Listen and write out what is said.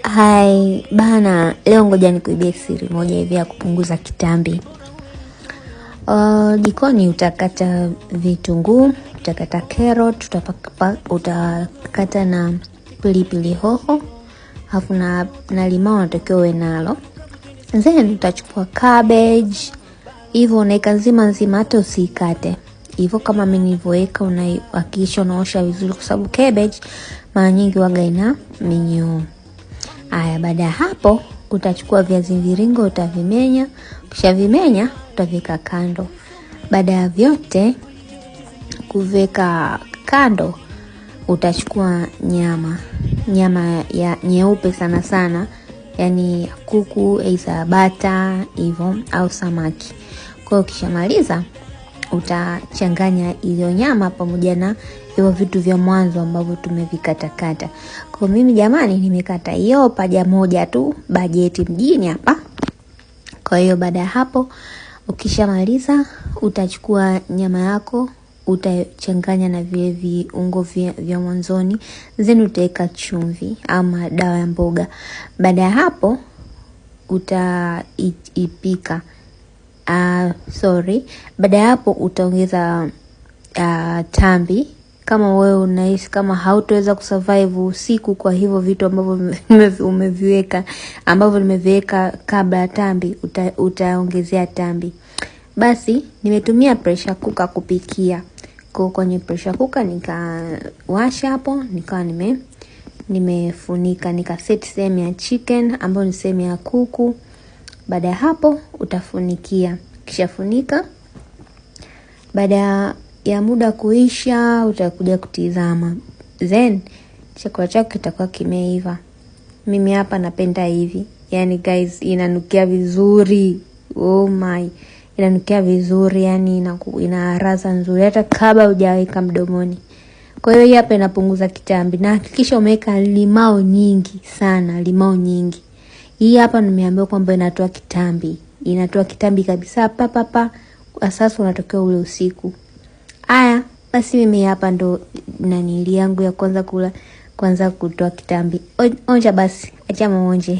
Hai bana, leo ngoja nikuibie siri moja hivi ya kupunguza kitambi. Jikoni utakata vitunguu, utakata carrot, utakata na pilipili hoho, alafu na limao unatakiwa uwe nalo. Then utachukua cabbage, hivyo unaweka nzima nzima, hata usiikate. Hivyo kama mimi nilivyoweka, unahakikisha unaosha vizuri kwa sababu cabbage mara nyingi waga ina minyoo. Aya, baada ya hapo utachukua viazi mviringo utavimenya, ukishavimenya utaviweka kando. Baada ya vyote kuviweka kando, utachukua nyama, nyama ya nyeupe sana sana, yani kuku, aidha bata hivyo au samaki. Kwa hiyo ukishamaliza utachanganya hiyo nyama pamoja na hivyo vitu vya mwanzo ambavyo tumevikatakata. Kwa mimi jamani, nimekata hiyo paja moja tu, bajeti mjini hapa. Kwa hiyo baada ya hapo ukishamaliza utachukua nyama yako utachanganya na vile viungo vya mwanzoni, then utaweka chumvi ama dawa ya mboga. Baada ya hapo utaipika. Sorry, baada ya hapo utaongeza tambi kama wewe unahisi kama hautoweza kusurvive usiku kwa hivyo vitu ambavyo umeviweka ambavyo nimeviweka kabla ya tambi, utaongezea tambi. Basi nimetumia pressure cooker kupikia. Kwa kwenye pressure cooker nikawasha hapo, nikawa nimefunika, nika set sehemu ya chicken ambayo ni sehemu ya kuku. Baada ya hapo utafunikia, kisha funika. Baada ya muda kuisha, utakuja kutizama, then chakula chako kitakuwa kimeiva. Mimi hapa napenda hivi, yani guys, inanukia vizuri. Oh my, inanukia vizuri, yani ina radha nzuri hata kabla hujaweka mdomoni. Kwa hiyo hii hapa inapunguza kitambi, na hakikisha umeweka limao nyingi sana, limao nyingi. Hii hapa nimeambiwa kwamba inatoa kitambi, inatoa kitambi kabisa pa pa pa. Sasa unatokea ule usiku. Aya, basi mimi hapa ndo nanili yangu ya kwanza kula, kwanza kutoa kitambi. Onja basi, acha muonje.